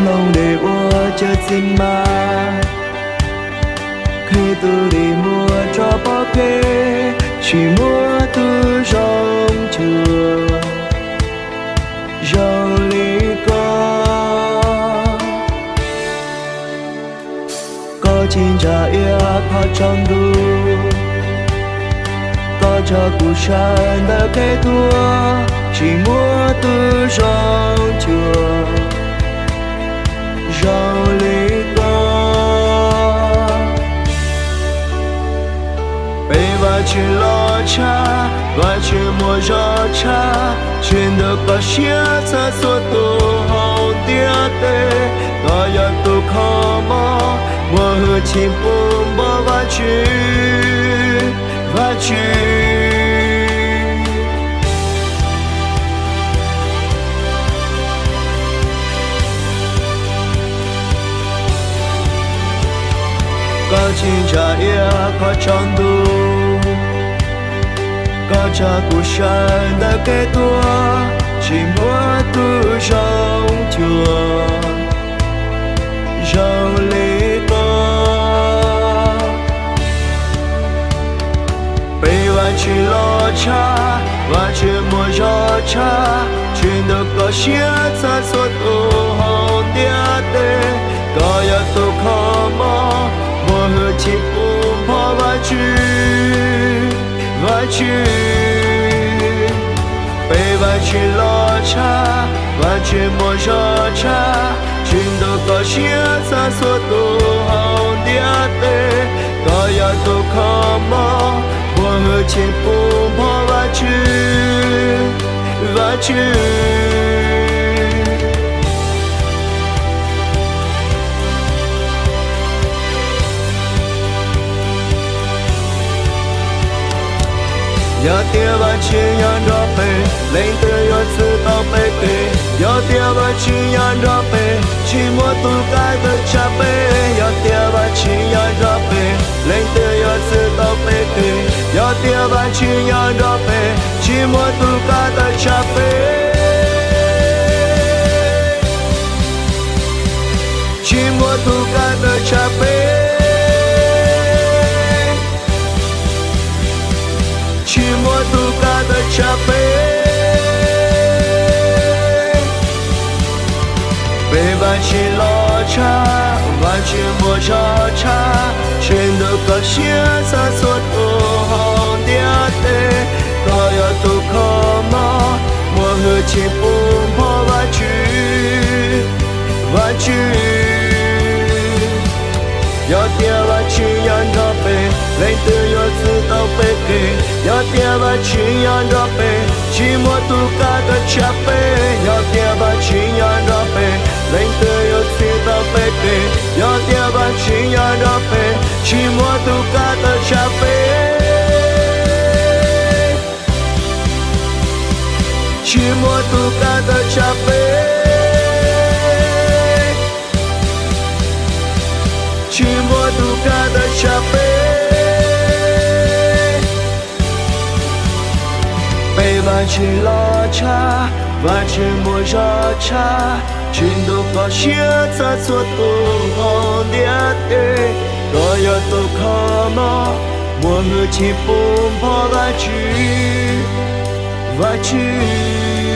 Zoo li ua cawv txiv mas, qhib tus li muag rov pov phev, tsis muaj tus zoo cuag zoo li koj. Koj ci ntsa iab qhov tsaus ntuj, koj tso kuv sawv ntawm qe tuag, tsis muaj tus zoo cuag zoo li koj. Peb Vajtswv loj tshaj, Vajtswv muaj zog tshaj, tsis ntuj koj siab txhawb txhua tus hauv ntiaj teb. Koj yog tus kho mob, muaj hwj chim pub npog Vajtswv, Vajtswv. Koj ci ntsa iab qhov tsaus ntuj, koj tso kuv sawv ntawm qe tuag, tsis muaj tus zoo cuag zoo li koj. Peb Vajtswv loj tshaj, Vajtswv muaj zog tshaj, tsis ntuj koj siab txhawb txhua tus hauv ntiaj teb. Koj yog tus kho mob, muaj hwj chim pub npog Vajtswv, Vajtswv. Peb Vajtswv loj tshaj, Vajtswv muaj zog tshaj, tsis ntuj koj siab txhawb txhua tus hauv ntiaj teb. Koj yog tus kho mob, muaj hwj chim pub npog Vajtswv, Vajtswv. Yog tias Vajtswv nyob nrog peb, leej twg yuav txwv tau peb kev? Yog tias Vajtswv nyob nrog peb, tsis muaj tus kab tawm tsam peb. Yog tias Vajtswv nyob nrog peb, leej twg yuav txwv tau peb kev? Yog tias Vajtswv nyob nrog peb, tsis muaj tus kab tawm tsam peb, tsis muaj tus kab tawm tsam peb, tsis muaj tus kab tawm tsam peb. Peb Vajtswv loj tshaj, Vajtswv muaj zog tshaj, tsis ntuj koj siab txhawb txhua tus hauv ntiaj teb. Koj yog tus kho mob, muaj hwj chim pub npog Vajtswv, Vajtswv. Yog tias Vajtswv nyob nrog peb, leej twg yuav txwv tau peb kev? Yog tias Vajtswv nyob nrog peb, tsis muaj tus kab tawm tsam peb. Yog tias Vajtswv nyob nrog peb, leej twg yuav txwv tau peb kev? Yog tias Vajtswv nyob nrog peb, tsis muaj tus kab tawm tsam peb, tsis muaj tus kab tawm tsam peb, tsis muaj tus kab tawm tsam peb. Peb Vajtswv loj tshaj, Vajtswv muaj zog tshaj, tsis ntuj koj siab txhawb txhua tus hauv ntiaj teb. Koj yog tus kho mob, muaj hwj chim pub npog Vajtswv, Vajtswv.